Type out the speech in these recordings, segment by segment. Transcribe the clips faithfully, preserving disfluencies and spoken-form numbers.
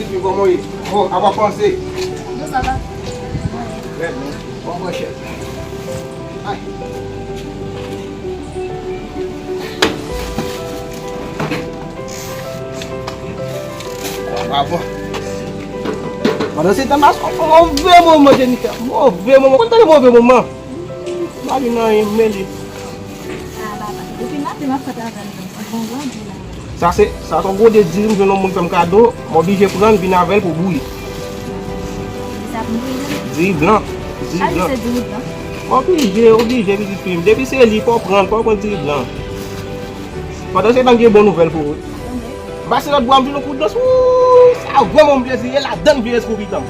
Kòman w ye? Bon, apa panse? Yo, sa va. Trè byen. Bon, mwen chèf. Ay. Bravo. Pandan se tan, m ap pase yon move moman, Jennifer. Move moman. Konn tande move moman. Pa gen anyen, m mele. Ah, papa. Depi maten, m ap fè travay. Bon, bon, bon, la. Sa se, sa se yon gode diri m jwenn yon moun fè m kado, m oblije pran l vin avè l pou bouyi. Sa pou bouyi? Diri blan. Diri blan. Sa se diri blan? Oblije, oblije, pitit fi m. Depi se li, fò w pran l, fò w pran diri blan. Pandan se tan, m gen bon nouvèl pou ou. M pase lòt bò a, m jwenn yon kout dans. Wouy, sa vrèman yon plezi, e ladan m vye eskou pitan m.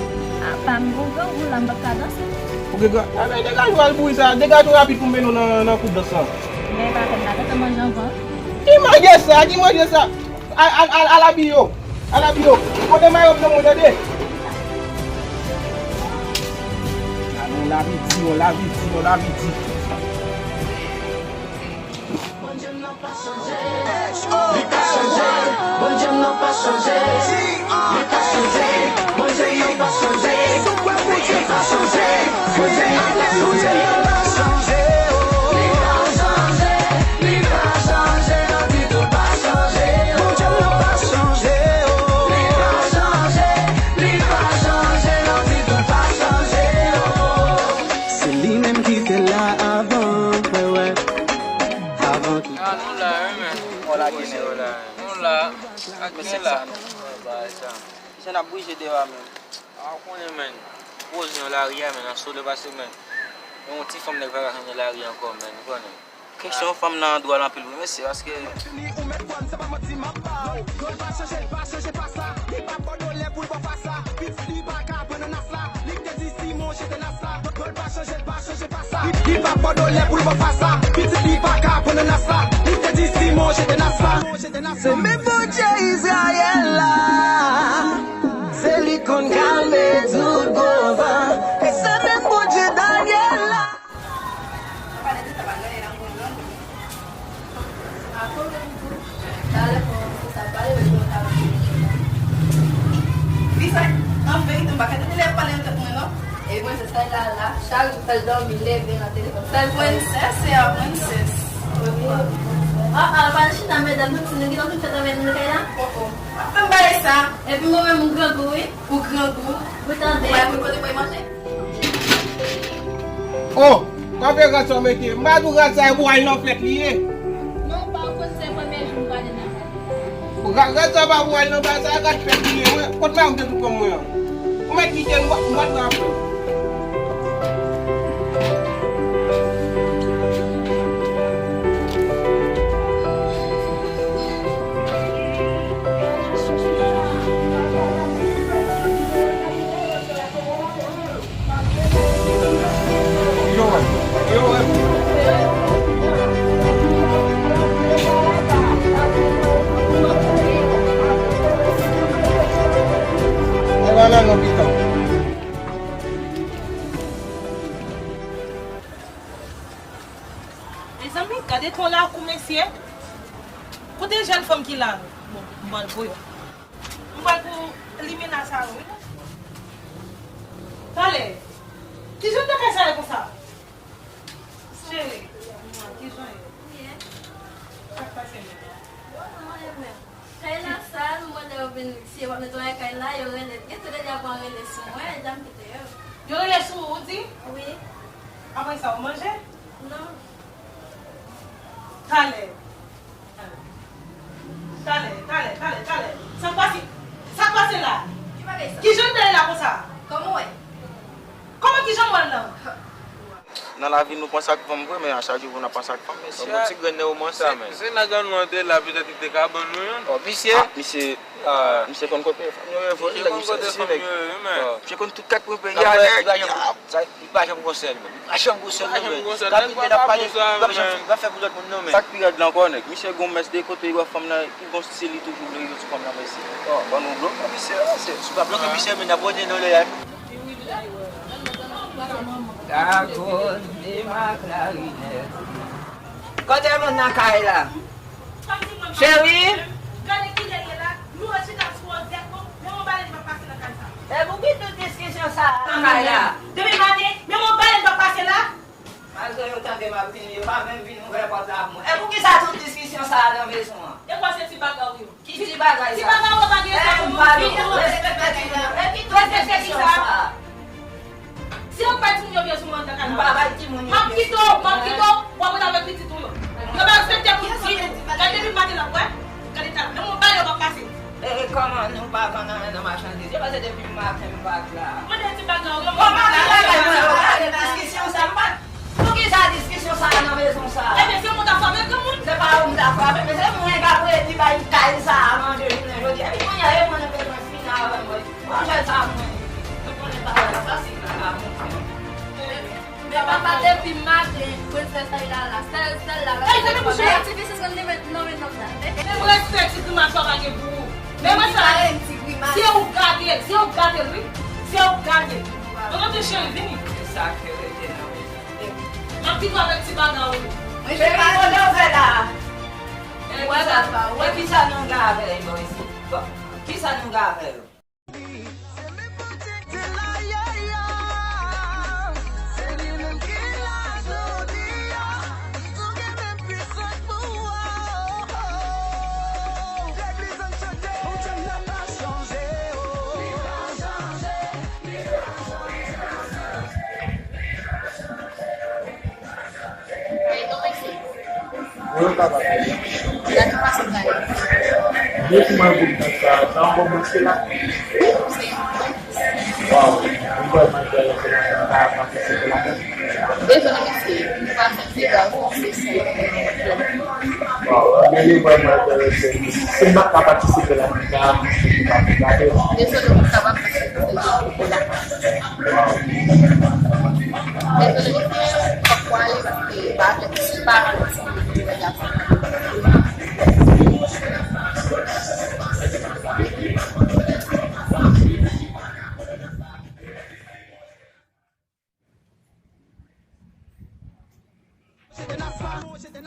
Apa, m gon grangou la, m p ap ka danse. Ou gen gran, enben, degaje w al bouyi sa, degaje w rapid pou m mennen w nan, nan kout dans lan. Men pa fè m la, tante manje anvan. Ki manje sa, ki manje sa? Al, al, al, al abiye w. Al abiye w. Pote mayo w nan mwen, tande? Gade yon lavi di, yon lavi di, yon lavi di. Bondye m nan pa chanje. Li pa chanje. Bondye m nan pa chanje. Li pa chanje. Bondye m nan pa chanje. Li pa chanje. Bondye m nan pa chanje. Li pa chanje. Li pa chanje. Li pa chanje. Bondye m nan pa chanje. Li pa chanje. Li pa chanje. Se li menm ki te la avan, wè, wè. Avan tout. Ah, nou la, wi, men. Nou la, wi, men. Nou la. Ak men la. Sa nou fè, bagay sa. Se n ap bouje deyò a, men. Ah, ou konnen, men. Poze nan lari a, men, an solo pase, men. Yon ti fanm nèg pa ka jwenn nan lari ankò, men, ou konnen. Kesyon fanm nan dwòl anpil wi mesye, paske. Fini ou mèt kwè m, se pa manti m ap ba w. Dwòl pa chanje, l pa chanje pa sa. Li pa bò dolè pou l bò fasa. Pitit li pa ka pran nan nas la. Li te di Simon jete nas la. Dwòl pa chanje, l pa chanje pa sa. Li, li pa bò dolè pou l bò fasa. Pitit li pa ka pran nan nas la. Li te di Simon jete nas la. Se menm Bondye Izrayèl la. Se li konn kalme tout gwo van. E se menm Bondye Danyèl la. Pale de sa, pa gade nan moun nan. Apre, ou te di tou, talè fò w sa pale, men yo ta. Li fè, an verite, m pa ka tande lè pale nan tèt mwen, non. E mwen, se sa la, la, chak jou, fè l dòmi, leve nan telefòn. Sèl prensès, se a prensès. Ah, ah, pa nan chita, medam, nou ti, nou gentan fin fèt avè nou nan kay la? Oh, oh. Pa fè m bagay sa. Epi mwen menm, m grangou, wi. Ou grangou. Ou tande. Mwen, mwen kote mwen manje. Oh, kanpe rad sa w mete. M pa di w rad sa e pou al nan fèt li ye. Non, pa w konn se premye jou m pale nan fèt. Ra-, rad sa pa pou al nan bal sa, rad fèt li ye. Mwen, kot mayo m te tou pran mwen an? Ou mèt kite m, m pa, m pa t raple w. Mezanmi, gade ton lakou, mesye. Kote jèn fanm ki la? Bon, m pral voye. M pral pou limena sa yo, wi. Talè. Kijan w te fè sa yo konsa? Cheri, kijan w ye? Byen. Sa k pase menm? Bon, non, e menm. Kay la sal, m wè lè yo vin, si yo pa netwaye kay la, yo rele. Gen de lè y ap rele sou mwen, jan m kite yo. Yo rele sou ou, ou di? Wi. Apre sa, ou manje? Non. Talè. Talè, talè, talè, talè. Sa k pase? Sa k pase la? Ki bagay sa? Kijan w te ye la konsa? Kòman w wè? Kòman kijan w wè l la? Nan lavi nou pran sa k fanm vre, men a chak jou pou n ap pran sa k fanm, mesye. Bon, ti grenn nan moman sa, men. Se nèg an nou an te la, petèt li te ka ban nou youn. Oh, misye. Ah, misye, ah, misye konn kote fanm yo ye vre, nèg misye si nèg. Misye konn tout kat pwen peyi a, nèg. Li pa janm gon sèl, men. Li pa janm gon sèl, non, men. Gade, men n ap pale, li p ap janm, li p ap fè pou lòt moun, non, men. Sa k pi rèd la ankò, nèg. Misye gon mès de kote li wè fanm nan, pi gon stil li toujou vle rive sou fanm nan, mesye. Oh, ban nou bloke misye, se, si w pa bloke misye, men n ap wè nou lè a. Gago, dema klarinèt. Kote moun nan kay la? Cheri? Gade kilè l ye la, nou chita sou wòzèt nou, men yon E pou ki tout diskisyon sa a nan kay la? Depi maten, menm yon balèn pa pase la. Malgre yo tande m ap vini, yo pa menm vin ouvè pòt la pou mwen. E poukisa tout diskisyon sa a nan mezon an? E kwa se ti bagay ou yo? Ki ti bagay sa? Ti bagay ou yo pa gen sa pou moun vini. Respekte ti bagay. E ki tout diskisyon sa a? Si yo pa di moun yo vye sou manda kanal. M pa bay timoun yo vye sou manda. M ap kite w, m ap kite w, w ap rete avèk pitit ou yo. Yo pa respekte moun vini. Gade depi maten l ap wè. Gade ta, menm yon balèn yo pa pase. E, e, kòman nou pa vann anyen nan machandiz? Yo panse depi maten m pa t la. Mwen te di bagay ou, yo mwen pa la. Kòman nou pa vann anyen? Diskisyon sa, m pa t. Poukisa diskisyon sa a nan mezon sa a? Ebyen, se mwen ta fè avèk granmoun. Se pa ou m ta fè avèk, men se mwen k ap redi bay kay sa a manje jounen jodi. Epi kounye a, e mwen nou bezwen fini avè mwen. Bon, jèn sa a mwen, nou konnen bagay la fasil nan ka moutre. Men papa, depi maten, prensès la la, sèl, sèl la, la. Ey, tande bouch ou. Ti fi sispann nan men, nan men nonm nan. Menm respè ti grimas pa gen pou ou. Men mwen sa, se ou gade l, se ou gade l, wi. Se ou gade l. Mwen mande cheri, vini. Se sa k rete nan men. M ap kite w avèk ti bagay ou. Cheri, kote w fè la? E kisa, e kisa nou gen avè yo isit? Bon, kisa nou gen avè yo? Wi, papa. Gade pase kay. Mwen ki mwen vin nan sa, nan bon mwen se la. Waw, mwen vrèman enterese nan sa, mwen pa patisipe ladan. Dezole mesye, nou pa fè dega, ou se sè. Waw, mwen li vrèman enterese. Si mwen pa ka patisipe ladan, mwen pa gade. Dezole, mwen pa patisipe ladan. Dezole mesye, fòk w ale paske pa avèk ti paran ti moun yo ap fè.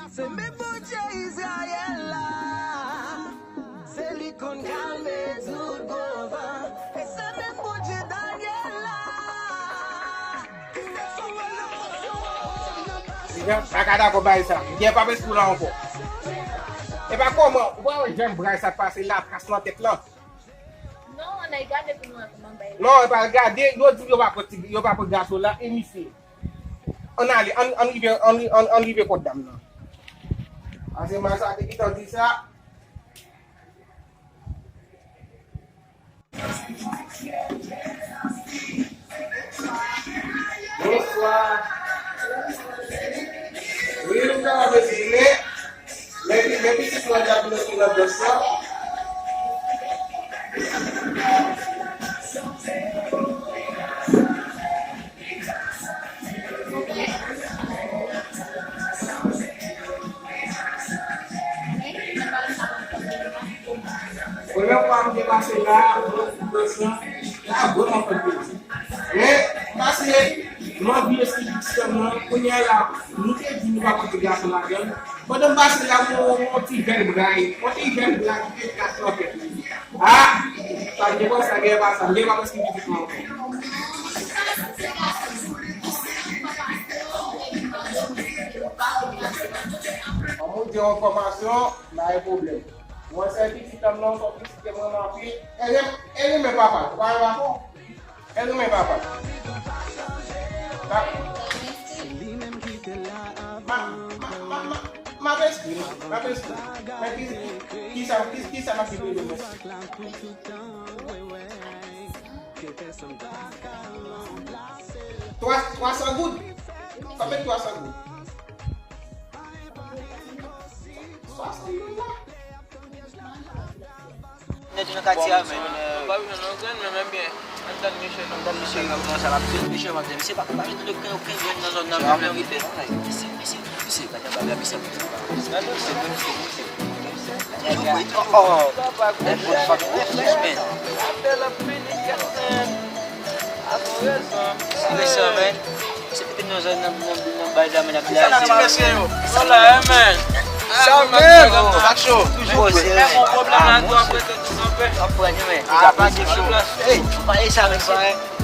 Se menm Bondye Izrayèl la, se li konn kalme tout gwo van, e se menm Bondye Danyèl la. Li gen, pa ka dakò bay sa. Li gen pa espri la ankò. E pa kòman, ou pa wè jan bray sa pase la, tras nan tèt lan. Non, ann al gade pou nou wè kòman bay la. Non, e pa gade, yo di yo pa pran ti, yo pa pran gason la, e misye. Ann ale, ann, ann rive, ann, ann, ann rive kot dam nan. Pase mwen sa te gentan di sa. Bonswa. Wi, nou kapab esprime. Men, men pitit mwen ap vin nan dans la. Premye fwa m te pase la, mwen te dans la, la vrèman fè m plezi. Men, pase, m anvi esplike ti dam nan, kounye a la, nou te di nou pa pote gason ladan l. Pandan m pase la, m wè yon ti jèn bray, yon ti jèn bray ki te tras nan tèt li. Ah! Sa m te panse a genyen pa sa, m genyen pa prèske pitit mwen ankò. Ban m di yon enfòmasyon, m pa gen pwoblèm. Mwen se pitit an m nan, se yon pitit ke m renmen anpil. E renmen, e renmen papa l, ou pa wè papa w? E renmen papa l. Ma, ma, ma, ma, m ap esprime, m ap esprime. Men ki, ki, ki sa, ki, ki sa m ap esprime, men? Twa, twa san goud. Sa fè twa san goud. Swasann dola. Nèt nan katye a, men. Bon, nou pa bezwen non grenn, men, men byen. Ann tann misye, non. Ann tann misye, kòman sa l ap di? Misye, w ap di, misye pa, pa jwenn okenn, okenn grenn nan zòn nan, menm lè rive. Misye, misye, misye, gade anba, gade misye. Gade misye, gade misye, misye. Yo, oh, oh. Papa, gwo chèn, gwo chèn. Apèl ap vini, kèt, men. Avan rezon. Serye sa, men. Se pete nan zòn nan, nan, nan bay la, men, ap blaze. Sa ti mesye yo. Wala, men. Sa menm. Sak cho. Toujou poze. Lè gon pwoblèm la, tou ap rete tou kanpe. Ap pran nou, men. Ah, pa gen cho. Ey, ou pale sa, men,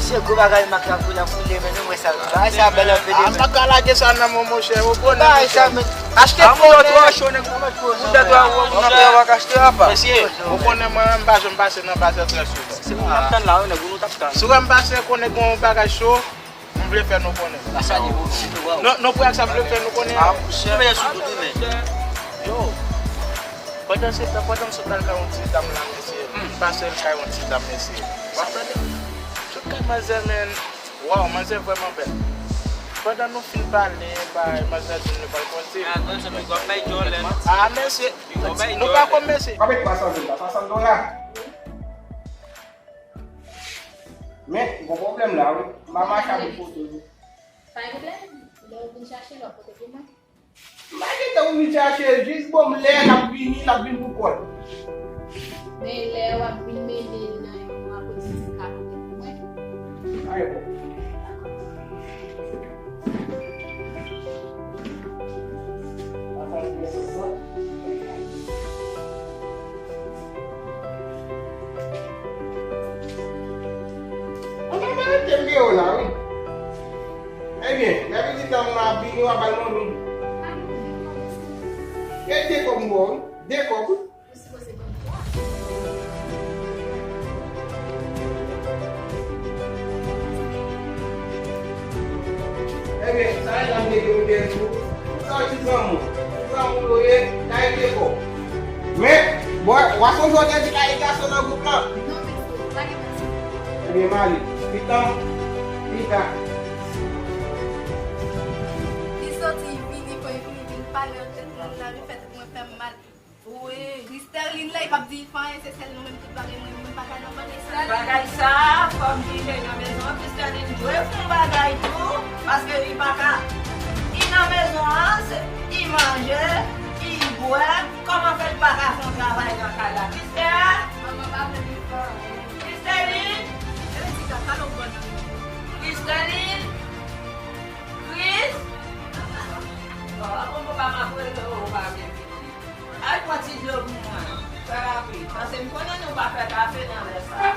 se gwo bagay mak la pou la foule, men nou wè sa. Bagay sa bèl anpil, men. Mak ka lage sa nan men w, monchè, ou konnen. Bagay sa, men. Achte konnen. Ou tèt ou, ou nan pè w ak achte apa. Mesye, ou konnen mwen menm, m pa janm pase nan Bazè trè souvan. Se pou n ap tann la, wi, nèg, ou nou t ap tann. Si w wè m pase, konnen gon bagay cho. M vle fè nou konnen. Sa li pou nou, waw. Non, non, pou ak sa m vle fè nou konnen. Ah, monchè. Ou mennen sou tout, wi, men. Yo. Pandan se tan, pandan m sot al kay yon ti dam la, mesye. M pase l kay yon ti dam, mesye. W ap tande? Tout kay manzè, men. Waw, manzè vrèman bèl. Pandan nou fin pale, bay, manzè di m nou pral kontre. Ah, non, se nou pral bay djòlè. Ah, mesye. Nou pa konn, mesye. W ap met twa san dola, twa san dola. Men, gon pwoblèm la, wi. M pa mache avèk foto, wi. Pa gen pwoblèm. Lè w vin chache l, w ap pote pou mwen. M pa gentan vin chache l, jis ban m lè l ap vini, l ap vin pou kò l. Men lè w ap vin mele l nan yon apre midi, w ka pote pou mwen. Pa gen pwoblèm. Ann, ann, ann, te m gen w la, wi. Ebyen, lè pitit la m ap vini, w ap bay manmi. Gen de kòb m ba w, wi. De kòb, wi. Ou sipoze ban m twa. Ebyen, sa e jan m te gen pou te di w. Sa w di zanmi w? Di zanmi w yo ye, kay de kò. Men, bò, w a sonje w te di kay gason nan gwoup lan? Non, mèsi, pa gen gason. Ebyen, m ale. Pitan, pita. Li soti, vini, fò l vini, vin pale antre nou la, li fè tèt mwen fè m mal. Wi. Christerline la, li p ap di li fè anyen, se sèl nou menm tout bagay, mwen menm pa ka nan bagay sa. Bagay sa, fò m vire nan mezon an, Christerline dwe fè yon bagay tou, paske li pa ka. Li nan mezon an, se, li manje, li bwè, kòman fè l pa ka fè yon travay nan kay la? Christer! Manman pa vle li fè anyen. Christerline! Christerline! Chris! Bon, bon, bon, pa m ap rele w, ou pa vle vini. Al pran ti dlo pou mwen, trè rapid, paske m konnen nou pa fè kafe nan lè sa.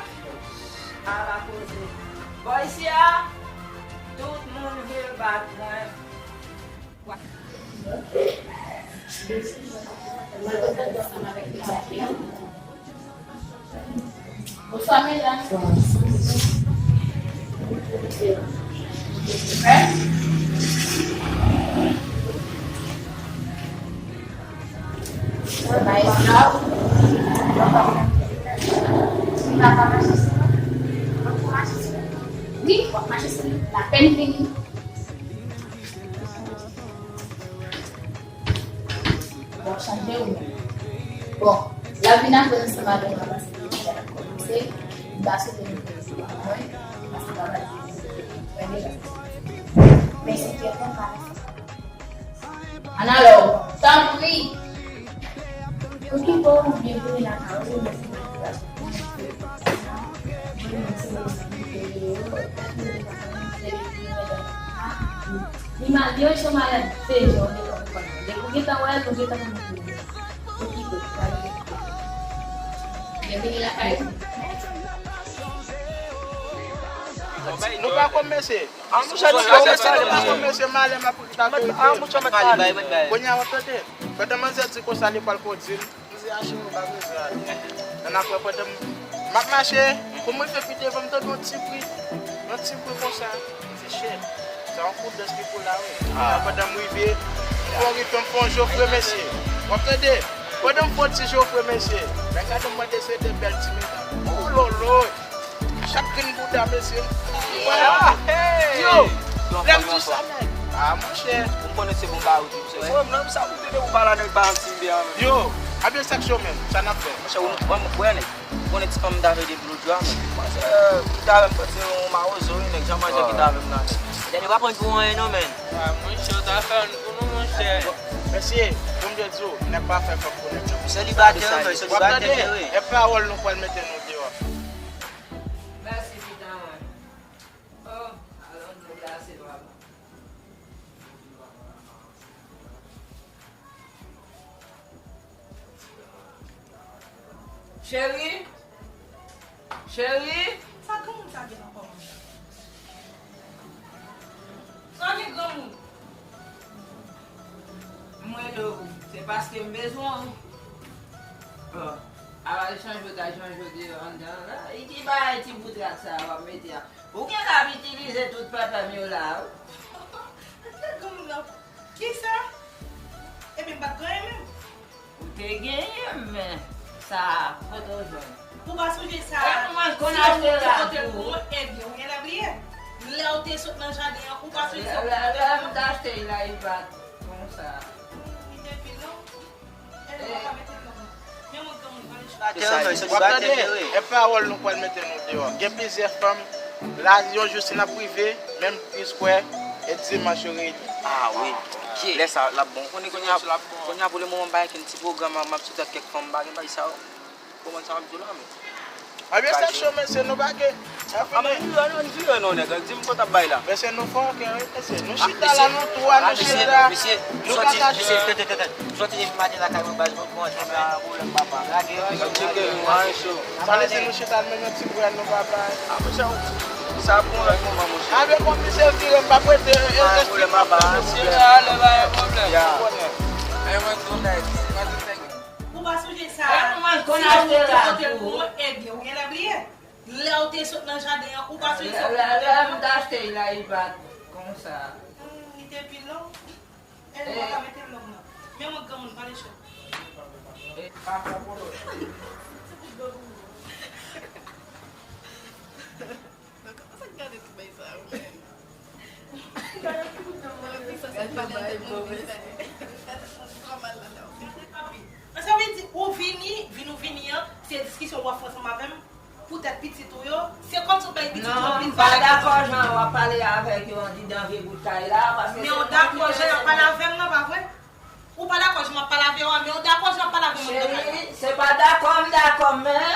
Ala koze. Bò isi a, tout moun vle bat mwen. Bonswa, medam. Prè? Bay esklav. Ou pa ka mache sou mwen. Ou mache sou mwen. Wi, w ap mache sou mwen. Lapèn fini. Bon, chanje ou menm. Bon, l ap vin apre ansanm avè m, paske deja l ap kòmanse. M pa swete nou fè yon ti pa mwen, paske papa di mwen deja. Men se kèk tan pa ansanm. Analò, tanpri! Okipe w byen pou vin lakay ou, mèsi. Li mal, li yon jan malad, se jan w gentan konprann. Depi w gentan wè l, ou gentan konn li. Okipe, pale. Byenvini lakay ou. Nou pa konn mesye. Ah, monchè, nou pa konn mesye, malè m ap pale. Ah, monchè, mèt pale. Kounye a w ap tande. Pandan manzè di konsa li pral pwodui l. M di, "A cheri, ou pa bezwen ale." Annapre, pandan m, m ap mache, pou m rive pi devan, m tande yon ti bri. Yon ti bri konsa. M di, "Shit, se yon kout dans ki pou la, wi." Kounye a, pandan m rive, m fè yon rife, m fè yon jofre, mesye. W ap tande? Pandan m fè yon ti jofre, mesye, men gade m wè de se de bèl ti medam. Oh lolo! Chak grenn bouda, mesye. Yo! Lè m di sa, nèg. Ah, monchè. Ou konnen se bon bagay ou di, monchè. Mwen menm sa ou tande ou pa la nèg pa anti de a menm. Yo, a byen sa k cho menm, sa n ap fè. Monchè, ou, ou, ou wè nèg. Ou konnen ti fanm ta vle de blodjwa, men. Monchè, ki ta avè m, panse yon mawozo, wi, nèg, jan manje ki ta avè m nan, nèg. Dènye pa pran pou anyen, non, men. Ah, monchè, ou ta fè youn pou nou, monchè. Mesye, pou m te di w, nèg pa fè fanm pou nèg, non. Selibatè, wi, selibatè, wi. E pawòl nou pral mete nou deyò. Mèsi, pitan mwen. Oh, alon nou glase lwa mwen. Cheri, cheri. Sa granmoun sa gen ankò menm? Sa gen granmoun? M rele w, se paske m bezwen w. Bon, avan l chanje w ta chanje w deyò anndan an la. E ki bagay ti bout rad sa a w ap mete a? Ou gen l ap itilize tout papa m yo la, wi. Granmoun nan. Kisa? Ebyen, m pa t gen anyen menm. Ou te genyen, men sa a, kote w jwenn? Ou pa sonje sa a? E mwen k konn achte l la pou ou. Ebyen, ou genlè bliye. Lè w te sot nan jaden an, ou pa sonje sa w te fè? Lè, lè, lè m t achte l la, li pa t konsa. Li te pi long. Ebyen, ou pa mete l long non. Men mwen granmoun, pa lè chou. W ap tande? E pawòl nou pral mete nou deyò. Gen plizyè fanm la, yon jou si n ap rive, menm P-Square, e dimanch yo reyini. Ah wi. Lè sa l ap bon. Konnen kounye a, kounye a pou le moman m pa gen kenn ti pwogram, m ap sot ak kèk fanm, m pa gen bagay sa yo. Konprann sa m ap di w la, men. Anbyen, sa cho, mesye, nou pa gen. Sa fini. Ann vire non, ann vire non, nèg. Di m kòman w t ap bay la. Mesye, nou fò, ok, wi, mesye. Nou chita la, nou twa, nou chita. Mesye, nou sòti, mesye, tèt, tèt, tèt. Sòti depi maten lakay mwen, baz, mwen pran antre la, pwoblèm papa. Lage, lage. Sa vle di nou chita, nou menm yon ti brèd, nou pa bay. Ah, mesye, sa ap pran lòt moman, mesye. Avèk yon misye vire, m pa prete, e, pwoblèm papa, mesye. Alè, pa gen pwoblèm. Ya. Ou pa sonje sa a? Si yon moun te pote l pou mwen, ebyen, ou genlè bliye. Lè w te sot nan jaden an, ou pa sonje sa w te fè? Lè, lè m t achte l la, li pa t konsa. Hmm, li te pi long. E nou pa ka mete l long non. Men mwen granmoun, pa lè chou. Ti bout dlo pou ou. Mwen kòmanse ap gade ti bagay sa yo menm. Gade ti bout dlo mwen. Mwen sanse pale avèk moun ki fè. Sa fè m trò mal la lè w gade. Sa vle di, ou vini, vin ou vini an, se diskisyon w ap fè ansanm avè m, poutèt pitit ou yo, se kòmsi w bay pitit ou yo plis valè ke mwen. Non, m pa dakò jan w ap pale avèk yo andidan vye bout kay la, paske se mwen ki te sot. Men w dakò jan y ap pale avè m nan, pa vre? Ou pa dakò jan m ap pale avè w an, men w dakò jan w ap pale avè m andidan kay la. Cheri, se pa dakò m dakò, men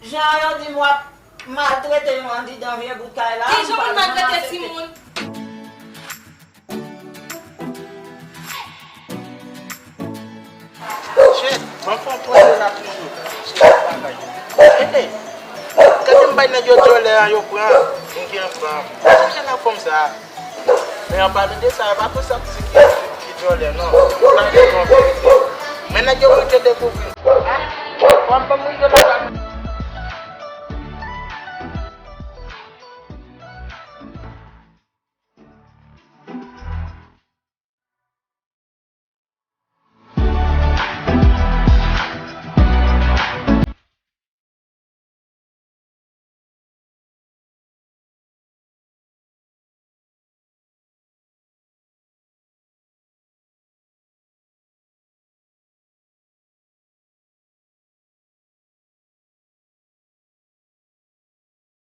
jan yo di m w ap maltrete yo andidan vye bout kay la, m pa janm aksepte. Kijan pou m maltrete timoun? Shit, ban m fè yon pòze la toujou. Shit, bagay. Hey, hey. Gade m bay nèg yo djòlè an, yo pran. M gen fanm. Sonje nan fanm sa. Men an pale de sa, e pa pou sa ki, ki djòlè, non. Sa se yon verite. Men nèg yo rive dekouvri. Ah, fanm, fanm rive lakay mwen.